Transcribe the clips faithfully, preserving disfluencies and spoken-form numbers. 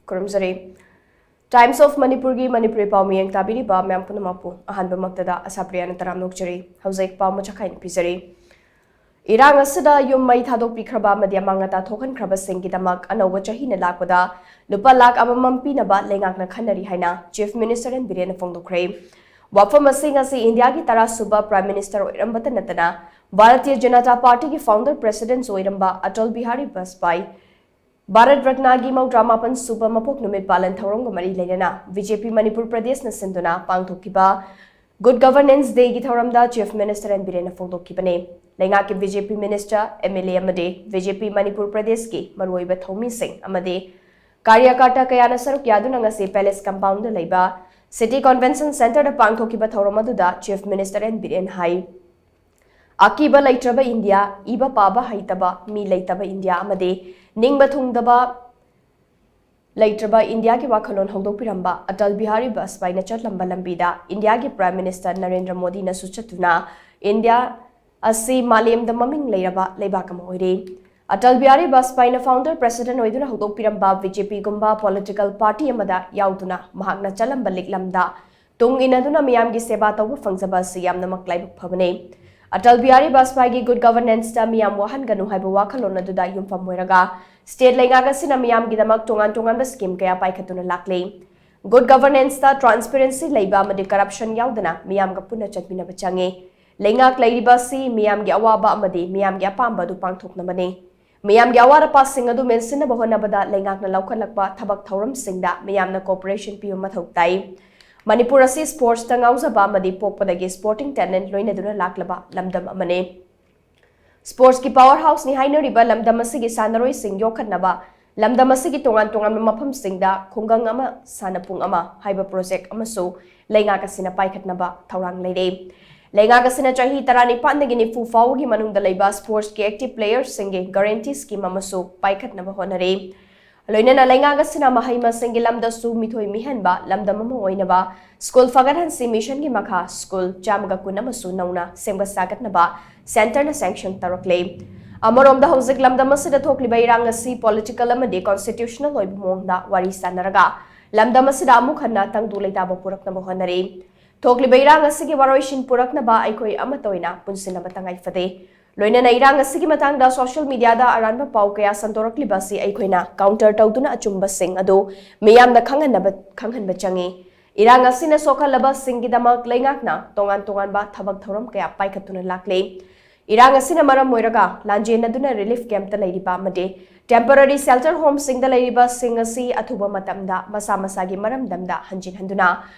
ꯈꯨꯔꯨꯝꯖꯔꯤ꯫ Times of Manipurꯒꯤ Manipuri ꯄꯥꯎ ꯃꯤꯌꯦꯡ ꯇꯥꯕꯤꯔꯤꯕ ꯃꯌꯥꯝ ꯄꯨꯝꯅꯃꯛꯄꯨ ꯑꯍꯥꯟꯕꯃꯛꯇꯗ ꯑꯁꯥꯄ꯭ꯔꯤꯌꯥꯅ ꯇꯔꯥꯝꯅ ꯑꯣꯛꯆꯔꯤ꯫ ꯍꯧꯖꯤꯛ ꯄꯥꯎ ꯃꯆꯥ ꯈꯥꯏꯅ ꯄꯤꯖꯔꯤ꯫ ꯏꯔꯥꯡ ꯑꯁꯤꯗ ꯌꯨꯝ ꯃꯩ ꯊꯥꯗꯣꯛꯄꯤꯈ꯭ꯔꯕ ꯑꯃꯗꯤ ꯑꯃꯥꯡ ꯑꯇꯥ ꯊꯣꯛꯍꯟꯈ꯭ꯔꯕꯁꯤꯡꯒꯤꯗꯃꯛ ꯑꯅꯧꯕ ꯆꯍꯤꯅ ꯂꯥꯛꯄꯗ ꯂꯨꯄꯥ ꯂꯥꯈ ꯑꯃꯃꯝ ꯄꯤꯅꯕ ꯂꯩꯉꯥꯛꯅ ꯈꯟꯅꯔꯤ ꯍꯥꯏꯅ Chief Minister ꯑꯦꯟ ꯕꯤꯔꯦꯟꯅ ꯐꯣꯡꯗꯣꯛꯈ꯭ꯔꯦ꯫ ꯋꯥꯐꯝ ꯑꯁꯤ ꯉꯁꯤ ꯏꯟꯗꯤꯌꯥꯒꯤ ꯇꯔꯥꯁꯨꯕ Prime Minister ꯑꯣꯏꯔꯝꯕꯇ ꯅꯠꯇꯅ ꯚꯥꯔꯇꯤꯌ ꯖꯅꯇꯥ ꯄꯥꯔꯇꯤꯒꯤ founder president ꯑꯣꯏꯔꯝꯕ ꯑꯇꯜ ꯕꯤꯍꯥꯔꯤ ꯕꯥꯖꯄꯥꯏ ꯚꯥꯔꯠ ꯔꯠꯅꯥꯒꯤ ꯃꯧꯗ꯭ꯔꯥ ꯃꯥꯄꯟ ꯁꯨꯕ ꯃꯄꯣꯛ ꯅꯨꯃꯤꯠ ꯄꯥꯂꯟ ꯊꯧꯔꯝꯒ ꯃꯔꯤ ꯂꯩꯅꯅ ꯕꯤ ꯖꯦ ꯄꯤ ꯃꯅꯤꯄꯨꯔ ꯄ꯭ꯔꯗꯦꯁꯅ ꯁꯤꯟꯗꯨꯅ ꯄꯥꯡꯊꯣꯛꯈꯤꯕ Good Governance Dayꯒꯤ ꯊꯧꯔꯝꯗ Chief Minister ꯑꯦꯟ ꯕꯤꯔꯦꯟꯅ ꯐꯣꯡꯗꯣꯛꯈꯤꯕꯅꯤ꯫ ꯂꯩꯉꯥꯛꯀꯤ B J P minister, M L A ꯑꯃꯗꯤ ꯕꯤ ꯖꯦ ꯄꯤ ꯃꯅꯤꯄꯨꯔ ꯄ꯭ꯔꯗꯦꯁꯀꯤ ꯃꯔꯨꯑꯣꯏꯕ ꯊꯧꯃꯤꯁꯤꯡ ꯑꯃꯗꯤ ꯀꯥꯔꯌꯀꯔꯇꯥ ꯀꯌꯥꯅ ꯁꯔꯨꯛ ꯌꯥꯗꯨꯅ ꯉꯁꯤ Palace compoundꯗ ꯂꯩꯕ City Convention Centreꯗ ꯄꯥꯡꯊꯣꯛꯈꯤꯕ ꯊꯧꯔꯝ ꯑꯗꯨꯗ Chief Minister ꯑꯦꯟ ꯕꯤꯔꯦꯟ ꯍꯥꯏ, ꯑꯀꯤꯕ ꯂꯩꯇ꯭ꯔꯕ ꯏꯟꯗꯤꯌꯥ, ꯏꯕ ꯄꯥꯕ ꯍꯩꯇꯕ, ꯃꯤ ꯂꯩꯇꯕ ꯏꯟꯗꯤꯌꯥ ꯑꯃꯗꯤ ꯅꯤꯡꯕ ꯊꯨꯡꯗꯕ ꯂꯩꯇ꯭ꯔꯕ ꯏꯟꯗꯤꯌꯥꯒꯤ ꯋꯥꯈꯜꯂꯣꯟ ꯍꯧꯗꯣꯛꯄꯤꯔꯝꯕ ꯑꯇꯜ ꯕꯤꯍꯥꯔꯤ ꯕꯥꯖꯄꯥꯏꯅ ꯆꯠꯂꯝꯕ ꯂꯝꯕꯤꯗ ꯏꯟꯗꯤꯌꯥꯒꯤ Prime Minister ꯅꯔꯦꯟꯗ꯭ꯔ ꯃꯣꯗꯤꯅꯁꯨ ꯆꯠꯇꯨꯅ ꯏꯟꯗꯤꯌꯥ ꯑꯁꯤ ꯃꯥꯂꯦꯝꯗ ꯃꯃꯤꯡ ꯂꯩꯔꯕ ꯂꯩꯕꯥꯛ ꯑꯃ ꯑꯣꯏꯔꯦ꯫ ꯑꯇꯜ ꯕꯤꯍꯥꯔꯤ ꯕꯥꯖꯄꯥꯏꯅ founder president ꯑꯣꯏꯗꯨꯅ ꯍꯧꯗꯣꯛꯄꯤꯔꯝꯕ ꯕꯤ ꯖꯦ ꯄꯤꯒꯨꯝꯕ political party ꯑꯃꯗ ꯌꯥꯎꯗꯨꯅ ꯃꯍꯥꯛꯅ ꯆꯠꯂꯝꯕ ꯂꯤꯛꯂꯝꯗ ꯇꯨꯡ ꯏꯟꯅꯗꯨꯅ ꯃꯤꯌꯥꯝꯒꯤ ꯁꯦꯕꯥ ꯇꯧꯕ ꯐꯪꯖꯕ ꯑꯁꯤ ꯌꯥꯝꯅꯃꯛ ꯂꯥꯏꯕꯛ ꯐꯕꯅꯤ꯫ ꯑꯇꯜ ꯕꯤꯍꯥꯔꯤ ꯕꯥꯖꯄꯥꯏꯒꯤ Good Governanceꯇ ꯃꯤꯌꯥꯝ ꯋꯥꯍꯟꯒꯅꯨ ꯍꯥꯏꯕ ꯋꯥꯈꯜꯂꯣꯟ ꯑꯗꯨꯗ ꯌꯨꯝꯐꯝ ꯑꯣꯏꯔꯒ state ꯂꯩꯉꯥꯛ ꯑꯁꯤꯅ ꯃꯤꯌꯥꯝꯒꯤꯗꯃꯛ ꯇꯣꯉꯥꯟ ꯇꯣꯉꯥꯟꯕ scheme ꯀꯌꯥ ꯄꯥꯏꯈꯠꯇꯨꯅ ꯂꯥꯛꯂꯤ꯫ Good Governanceꯇ transparency ꯂꯩꯕ ꯑꯃꯗꯤ corruption ꯌꯥꯎꯗꯅ ꯃꯤꯌꯥꯝꯒ ꯄꯨꯟꯅ ꯆꯠꯃꯤꯟꯅꯕ ꯆꯪꯉꯤ꯫ ꯂꯩꯉꯥꯛ ꯂꯩꯔꯤꯕ ꯑꯁꯤ ꯃꯤꯌꯥꯝꯒꯤ ꯑꯋꯥꯕ ꯑꯃꯗꯤ ꯃꯤꯌꯥꯝꯒꯤ ꯑꯄꯥꯝꯕ ꯑꯗꯨ ꯄꯥꯡꯊꯣꯛꯅꯕꯅꯤ꯫ ꯃꯤꯌꯥꯝꯒꯤ ꯑꯋꯥꯠ ꯑꯄꯥꯁꯤꯡ ꯑꯗꯨ ꯃꯦꯟꯁꯤꯟꯅꯕ ꯍꯣꯠꯅꯕꯗ ꯂꯩꯉꯥꯛꯅ ꯂꯧꯈꯠꯂꯛꯄ ꯊꯕꯛ ꯊꯧꯔꯝꯁꯤꯡꯗ ꯃꯤꯌꯥꯝꯅ cooperation ꯄꯤꯕ ꯃꯊꯧ ꯇꯥꯏ꯫ ꯃꯅꯤꯄꯨꯔ ꯑꯁꯤ sportsꯇ ꯉꯥꯎꯖꯕ ꯑꯃꯗꯤ ꯄꯣꯛꯄꯗꯒꯤ sporting talent ꯂꯣꯏꯅꯗꯨꯅ ꯂꯥꯛꯂꯕ ꯂꯝꯗꯝ ꯑꯃꯅꯤ꯫ Sportsꯀꯤ power houseꯅꯤ ꯍꯥꯏꯅꯔꯤꯕ ꯂꯝꯗꯝ ꯑꯁꯤꯒꯤ ꯁꯥꯟꯅꯔꯣꯏꯁꯤꯡ ꯌꯣꯛꯈꯠꯅꯕ ꯂꯝꯗꯝ ꯑꯁꯤꯒꯤ ꯇꯣꯉꯥꯟ ꯇꯣꯉꯥꯟꯕ ꯃꯐꯝꯁꯤꯡꯗ ꯈꯨꯡꯒꯪ ꯑꯃ ꯁꯥꯟꯅꯄꯨꯡ ꯑꯃ ꯍꯥꯏꯕ project ꯑꯃꯁꯨ ꯂꯩꯉꯥꯛ ꯑꯁꯤꯅ ꯄꯥꯏꯈꯠꯅꯕ ꯊꯧꯔꯥꯡ ꯂꯩꯔꯦ꯫ ꯂꯩꯉꯥꯛ ꯑꯁꯤꯅ ꯆꯍꯤ ꯇꯔꯥꯅꯤꯄꯥꯟꯗꯒꯤ ꯅꯤꯐꯨ ꯐꯥꯎꯕꯒꯤ ꯃꯅꯨꯡꯗ ꯂꯩꯕ sportsꯀꯤ active playerꯁꯤꯡꯒꯤ guarantee scheme ꯑꯃꯁꯨ ꯄꯥꯏꯈꯠꯅꯕ ꯍꯣꯠꯅꯔꯤ꯫ ꯂꯣꯏꯅꯅ ꯂꯩꯉꯥꯛ ꯑꯁꯤꯅ ꯃꯍꯩ ꯃꯁꯤꯡꯒꯤ ꯂꯝꯗꯁꯨ ꯃꯤꯊꯣꯏ ꯃꯤꯍꯦꯟꯕ ꯂꯝꯗꯝ ꯑꯃ ꯑꯣꯏꯅꯕ School ꯐꯒꯠꯍꯟꯁꯤ missionꯒꯤ ꯃꯈꯥ school ꯆꯥꯝꯃꯒ ꯀꯨꯟ ꯑꯃꯁꯨ ꯅꯧꯅ ꯁꯦꯝꯒꯠ ꯁꯥꯒꯠꯅꯕ centreꯅ sanction ꯇꯧꯔꯛꯂꯦ꯫ ꯑꯃꯔꯣꯝꯗ, ꯍꯧꯖꯤꯛ ꯂꯝꯗꯝ ꯑꯁꯤꯗ ꯊꯣꯛꯂꯤꯕ ꯏꯔꯥꯡ ꯑꯁꯤ political ꯑꯃꯗꯤ constitutional ꯑꯣꯏꯕ ꯃꯑꯣꯡꯗ ꯋꯥꯔꯤ ꯁꯥꯟꯅꯔꯒ ꯂꯝꯗꯝ ꯑꯁꯤꯗ ꯑꯃꯨꯛ ꯍꯟꯅ ꯇꯪꯗꯨ ꯂꯩꯇꯥꯕ ꯄꯨꯔꯛꯅꯕ ꯍꯣꯠꯅꯔꯤ꯫ ꯊꯣꯛꯂꯤꯕ ꯏꯔꯥꯡ ꯑꯁꯤꯒꯤ ꯋꯥꯔꯣꯏꯁꯤꯟ ꯄꯨꯔꯛꯅꯕ ꯑꯩꯈꯣꯏ ꯑꯃꯠꯇ ꯑꯣꯏꯅ ꯄꯨꯟꯁꯤꯟꯅꯕ ꯇꯉꯥꯏ ꯐꯗꯦ꯫ ꯂꯣꯏꯅꯅ ꯏꯔꯥꯡ ꯑꯁꯤꯒꯤ ꯃꯇꯥꯡꯗ social media ꯗ ꯑꯔꯥꯟꯕ ꯄꯥꯎ ꯀꯌꯥ ꯁꯟꯗꯣꯔꯛꯂꯤꯕ ꯑꯁꯤ ꯑꯩꯈꯣꯏꯅ counter ꯇꯧꯗꯨꯅ ꯑꯆꯨꯝꯕꯁꯤꯡ ꯑꯗꯨ ꯃꯤꯌꯥꯝꯗ ꯈꯪꯍꯟꯅꯕ, ꯈꯪꯍꯟꯕ ꯆꯪꯏ꯫ ꯏꯔꯥꯡ ꯑꯁꯤꯅ ꯁꯣꯛꯍꯜꯂꯕꯁꯤꯡꯒꯤꯗꯃꯛ ꯂꯩꯉꯥꯛꯅ ꯇꯣꯉꯥꯟ ꯇꯣꯉꯥꯟꯕ ꯊꯕꯛ ꯊꯧꯔꯝ ꯀꯌꯥ ꯄꯥꯏꯈꯠꯇꯨꯅ ꯂꯥꯛꯂꯤ꯫ ꯏꯔꯥꯡ ꯑꯁꯤꯅ ꯃꯔꯝ ꯑꯣꯏꯔꯒ ꯂꯥꯟꯖꯦꯟꯅꯗꯨꯅ relief camp ꯇ ꯂꯩꯔꯤꯕ ꯑꯃꯗꯤ temporary shelter home ꯁꯤꯡꯗ ꯂꯩꯔꯤꯕꯁꯤꯡ ꯑꯁꯤ ꯑꯊꯨꯕ ꯃꯇꯝꯗ ꯃꯁꯥ ꯃꯁꯥꯒꯤ ꯃꯔꯝꯗꯝꯗ ꯍꯟꯖꯤꯟꯍꯟꯗꯨꯅ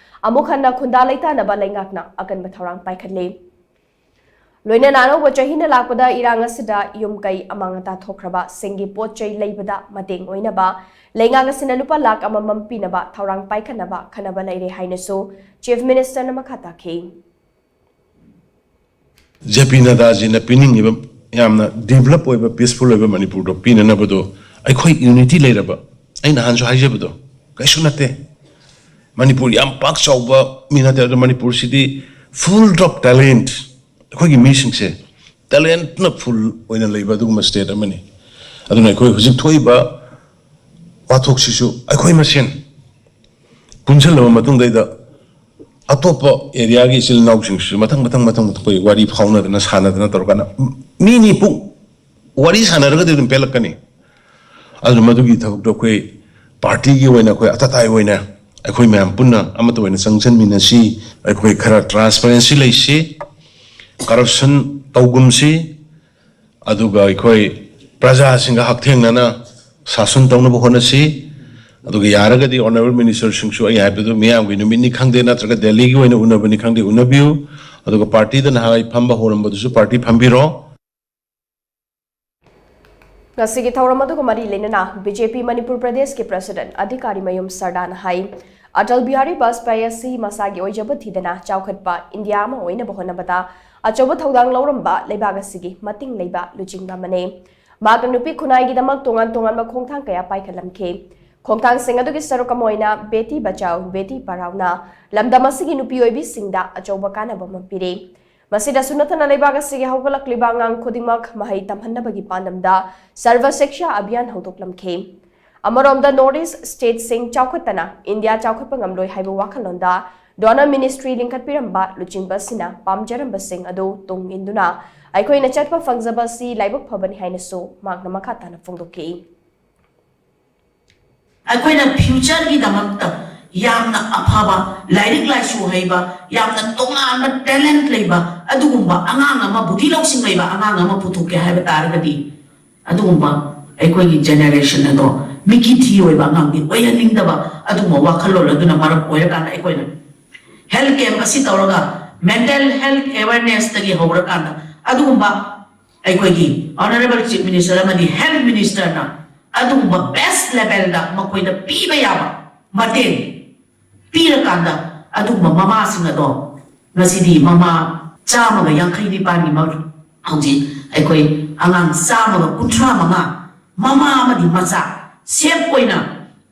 ꯑꯃꯨꯛ ꯍꯟꯅ ꯈꯨꯟꯗꯥ ꯂꯩꯇꯥꯅꯕ ꯂꯩꯉꯥꯛꯅ ꯑꯀꯟꯕ ꯊꯧꯔꯥꯡ ꯄꯥꯏꯈꯠꯂꯤ꯫ ꯂꯣꯏꯅꯅ ꯑꯅꯧꯕ ꯆꯍꯤꯅ ꯂꯥꯛꯄꯗ ꯏꯔꯥꯡ ꯑꯁꯤꯗ ꯌꯨꯝ ꯀꯩ ꯑꯃꯥꯡ ꯑꯇꯥ ꯊꯣꯛꯈ꯭ꯔꯕꯁꯤꯡꯒꯤ ꯄꯣꯠ ꯆꯩ ꯂꯩꯕꯗ ꯃꯇꯦꯡ ꯑꯣꯏꯅꯕ ꯂꯩꯉꯥꯛ ꯑꯁꯤꯅ ꯂꯨꯄꯥ ꯂꯥꯈ ꯑꯃꯃꯝ ꯄꯤꯅꯕ ꯊꯧꯔꯥꯡ ꯄꯥꯏꯈꯠꯅꯕ ꯈꯟꯅꯕ ꯂꯩꯔꯦ ꯍꯥꯏꯅꯁꯨ Chief Minister ꯅ ꯃꯈꯥ ꯇꯥꯈꯤ꯫ ꯖꯦ ꯄꯤ ꯅꯗꯥꯖꯤꯅ ꯄꯤꯅꯤꯡꯉꯤꯕ ꯌꯥꯝꯅ develop ꯑꯣꯏꯕ, peaceful ꯑꯣꯏꯕ ꯃꯅꯤꯄꯨꯔꯗꯣ ꯄꯤꯅꯅꯕꯗꯣ ꯑꯩꯈꯣꯏ unity ꯂꯩꯔꯕ, ꯑꯩ ꯅꯍꯥꯟꯁꯨ ꯍꯥꯏꯖꯕꯗꯣ, ꯀꯩꯁꯨ ꯅꯠꯇꯦ꯫ ꯃꯅꯤꯄꯨꯔ ꯌꯥꯝ ꯄꯥꯛ ꯆꯥꯎꯕ ꯃꯤ ꯅꯠꯇꯦ, ꯑꯗꯣ ꯃꯅꯤꯄꯨꯔꯁꯤꯗꯤ full of talent, ꯑꯩꯈꯣꯏꯒꯤ ꯃꯤꯁꯤꯡꯁꯦ talent ꯅ full ꯑꯣꯏꯅ ꯂꯩꯕ ꯑꯗꯨꯒꯨꯝꯕ state ꯑꯃꯅꯤ꯫ ꯑꯗꯨꯅ ꯑꯩꯈꯣꯏ ꯍꯧꯖꯤꯛ ꯊꯣꯛꯏꯕ ꯋꯥꯊꯣꯛꯁꯤꯁꯨ ꯑꯩꯈꯣꯏ ꯃꯁꯦꯟ ꯄꯨꯟꯁꯤꯜꯂꯕ ꯃꯇꯨꯡꯗꯩꯗ ꯑꯇꯣꯞꯄ area ꯒꯤ ꯏꯆꯤꯜ ꯏꯅꯥꯎꯁꯤꯡꯁꯤꯁꯨ ꯃꯊꯪ ꯃꯊꯪ ꯃꯊꯪ ꯃꯊꯪ ꯑꯩꯈꯣꯏ ꯋꯥꯔꯤ ꯐꯥꯎꯅꯗꯅ ꯁꯥꯟꯅꯗꯅ ꯇꯧꯔꯀꯥꯟꯗ ꯃꯤ ꯅꯤꯐꯨ ꯋꯥꯔꯤ ꯁꯥꯟꯅꯔꯒꯗꯤ ꯑꯗꯨꯝ ꯄꯦꯜꯂꯛꯀꯅꯤ꯫ ꯑꯗꯨꯅ ꯃꯗꯨꯒꯤ ꯊꯕꯛꯇꯣ ꯑꯩꯈꯣꯏ party ꯒꯤ ꯑꯣꯏꯅ ꯑꯩꯈꯣꯏ ꯑꯇꯇꯥꯏ ꯑꯣꯏꯅ ꯑꯩꯈꯣꯏ ꯃꯌꯥꯝ ꯄꯨꯟꯅ ꯑꯃꯠꯇ ꯑꯣꯏꯅ ꯆꯪꯁꯤꯟꯃꯤꯟꯅꯁꯤ꯫ ꯑꯩꯈꯣꯏ ꯈꯔ transparency ꯂꯩꯁꯤ, corruption ꯇꯧꯒꯨꯝꯁꯤ, ꯑꯗꯨꯒ ꯑꯩꯈꯣꯏ ꯄ꯭ꯔꯖꯥꯁꯤꯡꯒ ꯍꯛꯊꯦꯡꯅꯅ ꯁꯥꯁꯟ ꯇꯧꯅꯕ ꯍꯣꯠꯅꯁꯤ꯫ ꯑꯗꯨꯒ ꯌꯥꯔꯒꯗꯤ honourable minister ꯁꯤꯡꯁꯨ ꯑꯩ ꯍꯥꯏꯕꯗꯨ ꯃꯤꯌꯥꯝꯒꯤ ꯅꯨꯃꯤꯠꯅꯤ ꯈꯪꯗꯦ, ꯅꯠꯇ꯭ꯔꯒ ꯗꯦꯜꯂꯤꯒꯤ ꯑꯣꯏꯅ ꯎꯅꯕꯅꯤ ꯈꯪꯗꯦ, ꯎꯅꯕꯤꯌꯨ꯫ ꯑꯗꯨꯒ party ꯗ ꯅꯍꯥꯟ ꯐꯝꯕ ꯍꯧꯔꯝꯕꯗꯨꯁꯨ party ꯐꯝꯕꯤꯔꯣ꯫ ꯉꯁꯤꯒꯤ ꯊꯧꯔꯝ ꯑꯗꯨꯒ ꯃꯔꯤ ꯂꯩꯅꯅ ꯕꯤ ꯖꯦ ꯄꯤ ꯃꯅꯤꯄꯨꯔ ꯄ꯭ꯔꯗꯦꯁꯀꯤ president ꯑꯙꯤꯀꯥꯔꯤ ꯃꯌꯨꯝ ꯁꯔꯗꯥꯅ ꯍꯥꯏ, ꯑꯇꯜ ꯕꯤꯍꯥꯔꯤ ꯕꯥꯖꯄꯥꯌꯤ ꯑꯁꯤ ꯃꯁꯥꯒꯤ ꯑꯣꯏꯖꯕ ꯊꯤꯗꯅ ꯆꯥꯎꯈꯠꯄ ꯏꯟꯗꯤꯌꯥ ꯑꯃ ꯑꯣꯏꯅꯕ ꯍꯣꯠꯅꯕꯗ ꯑꯆꯧꯕ ꯊꯧꯗꯥꯡ ꯂꯧꯔꯝꯕ ꯂꯩꯕꯥꯛ ꯑꯁꯤꯒꯤ ꯃꯇꯤꯡ ꯂꯩꯕ ꯂꯨꯆꯤꯡꯕ ꯑꯃꯅꯤ꯫ ꯃꯍꯥꯛꯅ ꯅꯨꯄꯤ ꯈꯨꯟꯅꯥꯏꯒꯤꯗꯃꯛ ꯇꯣꯉꯥꯟ ꯇꯣꯉꯥꯟꯕ ꯈꯣꯡꯊꯥꯡ ꯀꯌꯥ ꯄꯥꯏꯈꯠꯂꯝꯈꯤ꯫ ꯈꯣꯡꯊꯥꯡꯁꯤꯡ ꯑꯗꯨꯒꯤ ꯁꯔꯨꯛ ꯑꯃ ꯑꯣꯏꯅ ꯕꯦꯇꯤ ꯕꯆꯥꯎ, ꯕꯦꯇꯤ ꯄꯔꯥꯎꯅ ꯂꯝꯗꯝ ꯑꯁꯤꯒꯤ ꯅꯨꯄꯤ ꯑꯣꯏꯕꯤꯁꯤꯡꯗ ꯑꯆꯧꯕ ꯀꯥꯟꯅꯕ ꯑꯃ ꯄꯤꯔꯤ꯫ ꯃꯁꯤꯗꯁꯨ ꯅꯠꯇꯅ ꯂꯩꯕꯥꯛ ꯑꯁꯤꯒꯤ ꯍꯧꯒꯠꯂꯛꯂꯤꯕ ꯑꯉꯥꯡ ꯈꯨꯗꯤꯡꯃꯛ ꯃꯍꯩ ꯇꯝꯍꯟꯅꯕꯒꯤ ꯄꯥꯟꯗꯝꯗ ꯁꯔꯚ ꯁꯤꯛꯁꯥ ꯑꯚꯤꯌꯥꯟ ꯍꯧꯗꯣꯛꯂꯝꯈꯤ꯫ ꯑꯃꯔꯣꯝꯗ North East state ꯁꯤꯡ ꯆꯥꯎꯈꯠꯇꯅ ꯏꯟꯗꯤꯌꯥ ꯆꯥꯎꯈꯠꯄ ꯉꯝꯂꯣꯏ ꯍꯥꯏꯕ ꯋꯥꯈꯜꯂꯣꯟꯗ Donor Ministry ꯂꯤꯡꯈꯠꯄꯤꯔꯝꯕ ꯂꯨꯆꯤꯡꯕꯁꯤꯡꯅ ꯄꯥꯝꯖꯔꯝꯕꯁꯤꯡ ꯑꯗꯨ ꯇꯨꯡ ꯏꯟꯗꯨꯅ ꯑꯩꯈꯣꯏꯅ ꯆꯠꯄ ꯐꯪꯖꯕ ꯑꯁꯤ ꯂꯥꯏꯕꯛ ꯐꯕꯅꯤ ꯍꯥꯏꯅꯁꯨ ꯃꯍꯥꯛꯅ ꯃꯈꯥ ꯇꯥꯅ ꯐꯣꯡꯗꯣꯛꯈꯤ꯫ ꯑꯩꯈꯣꯏꯅ ꯐ꯭ꯌꯨꯆꯔꯒꯤꯗꯃꯛꯇ ꯌꯥꯝꯅ ꯑꯐꯕ, ꯂꯥꯏꯔꯤꯛ ꯂꯥꯏꯁꯨ ꯍꯩꯕ, ꯌꯥꯝꯅ ꯇꯣꯉꯥꯟꯕ ꯇꯦꯂꯦꯟꯠ ꯂꯩꯕ ꯑꯗꯨꯒꯨꯝꯕ ꯑꯉꯥꯡ ꯑꯃ, ꯕꯨꯙꯤ ꯂꯧꯁꯤꯡ ꯂꯩꯕ ꯑꯉꯥꯡ ꯑꯃ ꯄꯨꯊꯣꯛꯀꯦ ꯍꯥꯏꯕ ꯇꯥꯔꯒꯗꯤ, ꯑꯗꯨꯒꯨꯝꯕ ꯑꯩꯈꯣꯏꯒꯤ ꯖꯦꯅꯦꯔꯦꯁꯟ ꯑꯗꯣ ꯃꯤꯀꯤ ꯊꯤ ꯑꯣꯏꯕ ꯑꯉꯥꯡꯗꯤ ꯑꯣꯏꯍꯟꯅꯤꯡꯗꯕ, ꯑꯗꯨꯒꯨꯝꯕ ꯋꯥꯈꯜꯂꯣꯟ ꯑꯗꯨꯅ ꯃꯔꯝ ꯑꯣꯏꯔꯀꯥꯟꯗ ꯑꯩꯈꯣꯏꯅ ꯍꯦꯜꯊ ꯀꯦꯝꯞ ꯑꯁꯤ ꯇꯧꯔꯒ ꯃꯦꯟꯇꯦꯜ ꯍꯦꯜꯊ ꯑꯦꯋꯦꯔꯅꯦꯁꯇꯒꯤ ꯍꯧꯔꯀꯥꯟꯗ ꯑꯗꯨꯒꯨꯝꯕ ꯑꯩꯈꯣꯏꯒꯤ ꯑꯣꯅꯔꯦꯕꯜ ꯆꯤꯐ ꯃꯤꯅꯤꯁꯇꯔ ꯑꯃꯗꯤ ꯍꯦꯜꯊ ꯃꯤꯅꯤꯁꯇꯔꯅ ꯑꯗꯨꯒꯨꯝꯕ ꯕꯦꯁ ꯂꯦꯚꯦꯜꯗ ꯃꯈꯣꯏꯗ ꯄꯤꯕ ꯌꯥꯕ ꯃꯇꯦꯡ ꯄꯤꯔꯀꯥꯟꯗ ꯑꯗꯨꯒꯨꯝꯕ ꯃꯃꯥꯁꯤꯡ ꯑꯗꯣ ꯉꯁꯤꯗꯤ ꯃꯃꯥ ꯆꯥꯝꯃꯒ ꯌꯥꯡꯈꯩ ꯅꯤꯄꯥꯟꯒꯤ ꯃ-, ꯍꯧꯖꯤꯛ ꯑꯩꯈꯣꯏ ꯑꯉꯥꯡ ꯆꯥꯝꯃꯒ ꯀꯨꯟꯊ꯭ꯔꯥ ꯃꯉꯥ ꯃꯃꯥ ꯑꯃꯗꯤ ꯃꯆꯥ ꯁꯦꯐ ꯑꯣꯏꯅ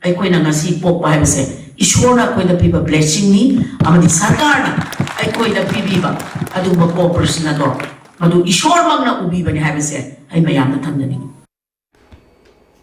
ꯑꯩꯈꯣꯏꯅ ꯉꯁꯤ ꯄꯣꯛꯄ ꯍꯥꯏꯕꯁꯦ ꯏꯁꯣꯔꯅ ꯑꯩꯈꯣꯏꯗ ꯄꯤꯕ ꯕ꯭ꯂꯦꯁꯤꯡꯅꯤ, ꯑꯃꯗꯤ ꯁꯔꯀꯥꯔꯅ ꯑꯩꯈꯣꯏꯗ ꯄꯤꯕꯤꯕ ꯑꯗꯨꯒꯨꯝꯕ ꯀꯣꯑꯣꯄꯔꯦꯁꯟ ꯑꯗꯣ ꯃꯗꯨ ꯏꯁꯣꯔꯃꯛꯅ ꯎꯕꯤꯕꯅꯤ ꯍꯥꯏꯕꯁꯦ ꯑꯩ ꯃꯌꯥꯝꯗ ꯊꯝꯖꯅꯤꯡꯏ꯫